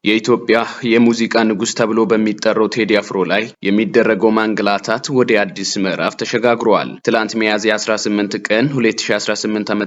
የኢትዮጵያ የሙዚቃ ንጉሥ ተብሎ በሚጠራው ቴዲ አፍሮ ላይ የሚደረገው ማንገላታት ወደ አዲስ ምዕራፍ ተሸጋግሯል። ትላንት ሚያዝያ 18 ቀን 2018 ዓ.ም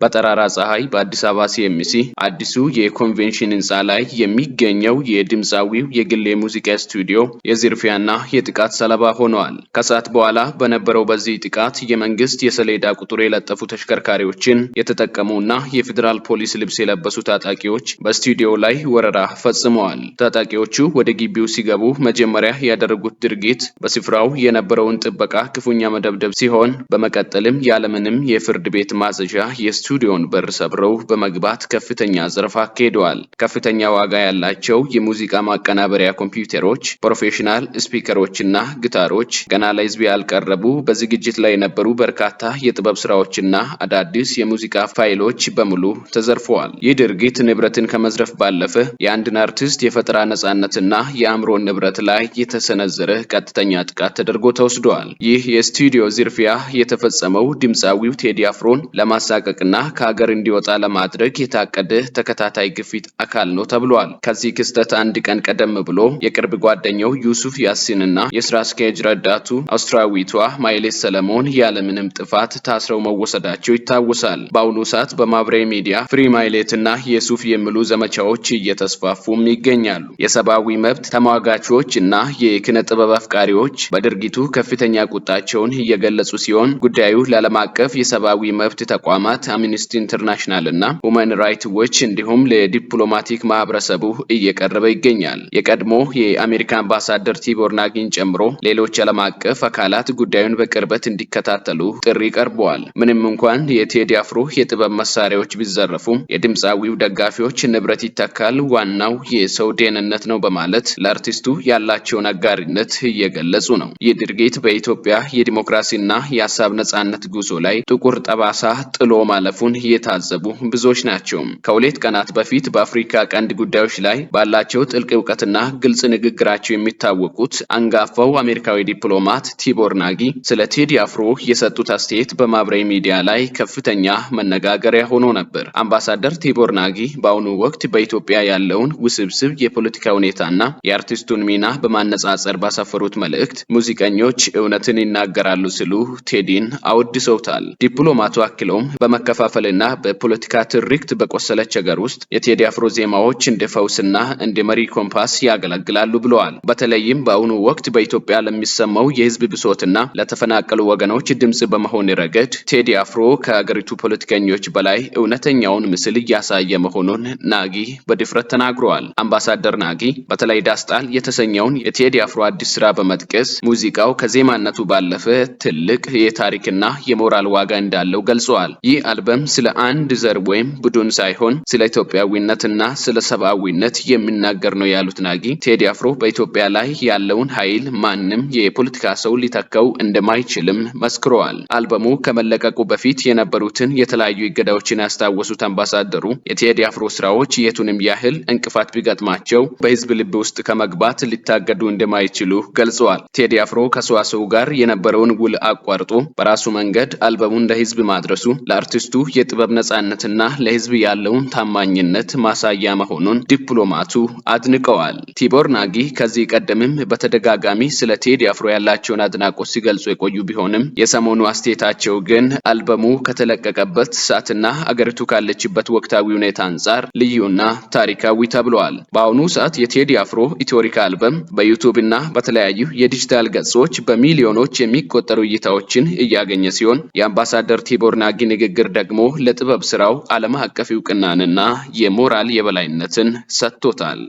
በጠራራ ፀሐይ በአዲስ አበባ ሲኤምሲ አዲሱ የኮንቬንሽን ህንፃ ላይ የሚገኘው የድምፃዊው የግል የሙዚቃ ስቱዲዮ የዝርፊያና የጥቃት ሰለባ ሆነዋል። ከሰዓት በኋላ በነበረው በዚህ ጥቃት የመንግስት የሰሌዳ ቁጥር የለጠፉ ተሽከርካሪዎችን የተጠቀሙና የፌዴራል ፖሊስ ልብስ የለበሱ ታጣቂዎች በስቱዲዮው ላይ ወረራ ፈጽመዋል። ታጣቂዎቹ ወደ ግቢው ሲገቡ መጀመሪያ ያደረጉት ድርጊት በስፍራው የነበረውን ጥበቃ ክፉኛ መደብደብ ሲሆን፣ በመቀጠልም ያለምንም የፍርድ ቤት ማዘዣ የስቱዲዮውን በር ሰብረው በመግባት ከፍተኛ ዘረፋ አካሂደዋል። ከፍተኛ ዋጋ ያላቸው የሙዚቃ ማቀናበሪያ ኮምፒውተሮች፣ ፕሮፌሽናል ስፒከሮችና ጊታሮች፣ ገና ለህዝብ ያልቀረቡ በዝግጅት ላይ የነበሩ በርካታ የጥበብ ስራዎችና አዳዲስ የሙዚቃ ፋይሎች በሙሉ ተዘርፈዋል። ይህ ድርጊት ንብረትን ከመዝረፍ ባለፈ የአንድን አርቲስት የፈጠራ ነጻነትና የአእምሮ ንብረት ላይ የተሰነዘረ ቀጥተኛ ጥቃት ተደርጎ ተወስዷል። ይህ የስቱዲዮ ዝርፊያ የተፈጸመው ድምፃዊው ቴዲ አፍሮን ለማሳቀቅና ከሀገር እንዲወጣ ለማድረግ የታቀደ ተከታታይ ግፊት አካል ነው ተብሏል። ከዚህ ክስተት አንድ ቀን ቀደም ብሎ የቅርብ ጓደኛው ዩሱፍ ያሲንና የስራ አስኪያጅ ረዳቱ አውስትራዊቷ ማይሌት ሰለሞን ያለምንም ጥፋት ታስረው መወሰዳቸው ይታወሳል። በአሁኑ ሰዓት በማህበራዊ ሚዲያ "Free ማይሌት" እና "የሱፍ" የሚሉ ዘመቻዎች እየተስፋፉም ይገኛሉ። የሰብአዊ መብት ተሟጋቾች እና የኪነ ጥበብ አፍቃሪዎች በድርጊቱ ከፍተኛ ቁጣቸውን እየገለጹ ሲሆን፣ ጉዳዩ ለዓለም አቀፍ የሰብአዊ መብት ተቋማት አምነስቲ ኢንተርናሽናል እና ሁማን ራይትስ ዎች እንዲሁም ለዲፕሎማቲክ ማህበረሰቡ እየቀረበ ይገኛል። የቀድሞ የአሜሪካ አምባሳደር ቲቦር ናጊን ጨምሮ ሌሎች ዓለም አቀፍ አካላት ጉዳዩን በቅርበት እንዲከታተሉ ጥሪ ቀርበዋል። ምንም እንኳን የቴዲ አፍሮ የጥበብ መሳሪያዎች ቢዘረፉም፣ የድምፃዊው ደጋፊዎች "ንብረት ይተካል፣ ዋናው የሰው ደህንነት ነው" በማለት ለአርቲስቱ ያላቸውን አጋርነት እየገለጹ ነው። ይህ ድርጊት በኢትዮጵያ የዲሞክራሲና የሀሳብ ነጻነት ጉዞ ላይ ጥቁር ጠባሳ ጥሎ ማለፉን የታዘቡ ብዙዎች ናቸው። ከ2 ቀናት በፊት በአፍሪካ ቀንድ ጉዳዮች ላይ ባላቸው ጥልቅ እውቀትና ግልጽ ንግግራቸው የሚታወቁት አንጋፋው አሜሪካዊ ዲፕሎማት ቲቦር ናጊ ስለ ቴዲ አፍሮ የሰጡት አስተያየት በማህበራዊ ሚዲያ ላይ ከፍተኛ መነጋገሪያ ሆኖ ነበር። አምባሳደር ቲቦር ናጊ በአሁኑ ወቅት በኢትዮጵያ ያለውን ውስብስብ የፖለቲካ ሁኔታና የአርቲስቱን ሚና በማነጻጸር ባሰፈሩት መልእክት፣ "ሙዚቀኞች እውነትን ይናገራሉ" ሲሉ ቴዲን አወድሰውታል። ዲፕሎማቱ አክለውም በመከፋፈልና በፖለቲካ ትርክት በቆሰለች ሀገር ውስጥ የቴዲ አፍሮ ዜማዎች እንደ ፈውስና እንደ መሪ ኮምፓስ ያገለግላሉ ብለዋል። በተለይም በአሁኑ ወቅት በኢትዮጵያ ለሚሰማው የሕዝብ ብሶትና ለተፈናቀሉ ወገኖች ድምፅ በመሆን ረገድ ቴዲ አፍሮ ከሀገሪቱ ፖለቲከኞች በላይ እውነተኛውን ምስል እያሳየ መሆኑን ናጊ በድፍረት ተናግረዋል። አምባሳደር ናጊ በተለይ "ዳስጣል" የተሰኘውን የቴዲ አፍሮ አዲስ ስራ በመጥቀስ፣ ሙዚቃው ከዜማነቱ ባለፈ ትልቅ የታሪክና የሞራል ዋጋ እንዳለው ገልጸዋል። "ይህ አልበም ስለ አንድ ዘር ወይም ቡድን ሳይሆን ስለ ኢትዮጵያዊነትና ስለ ሰብአዊነት የሚናገር ነው" ያሉት ናጊ፣ ቴዲ አፍሮ በኢትዮጵያ ላይ ያለውን ኃይል ማንም የፖለቲካ ሰው ሊተካው እንደማይችልም መስክረዋል። አልበሙ ከመለቀቁ በፊት የነበሩትን የተለያዩ እገዳዎችን ያስታወሱት አምባሳደሩ፣ የቴዲ አፍሮ ስራዎች የቱንም ያህል እንቅፋት ቢገጥማቸው በሕዝብ ልብ ውስጥ ከመግባት ሊታገዱ እንደማይችሉ ገልጸዋል። ቴዲ አፍሮ ከሰዋስው ጋር የነበረውን ውል አቋርጦ በራሱ መንገድ አልበሙን ለሕዝብ ማድረሱ ለአርቲስቱ የጥበብ ነጻነትና ለሕዝብ ያለውን ታማኝነት ማሳያ መሆኑን ዲፕሎማቱ አድንቀዋል። ቲቦር ናጊ ከዚህ ቀደምም በተደጋጋሚ ስለ ቴዲ አፍሮ ያላቸውን አድናቆት ሲገልጹ የቆዩ ቢሆንም፣ የሰሞኑ አስተያየታቸው ግን አልበሙ ከተለቀቀበት ሰዓትና አገሪቱ ካለችበት ወቅታዊ ሁኔታ አንጻር ልዩና ታሪካዊ ተብለዋል። በአሁኑ ሰዓት የቴዲ አፍሮ ኢትዮሪካ አልበም በዩቱብ እና በተለያዩ የዲጂታል ገጾች በሚሊዮኖች የሚቆጠሩ እይታዎችን እያገኘ ሲሆን፣ የአምባሳደር ቲቦር ናጊ ንግግር ደግሞ ለጥበብ ስራው ዓለም አቀፍ እውቅናንና የሞራል የበላይነትን ሰጥቶታል።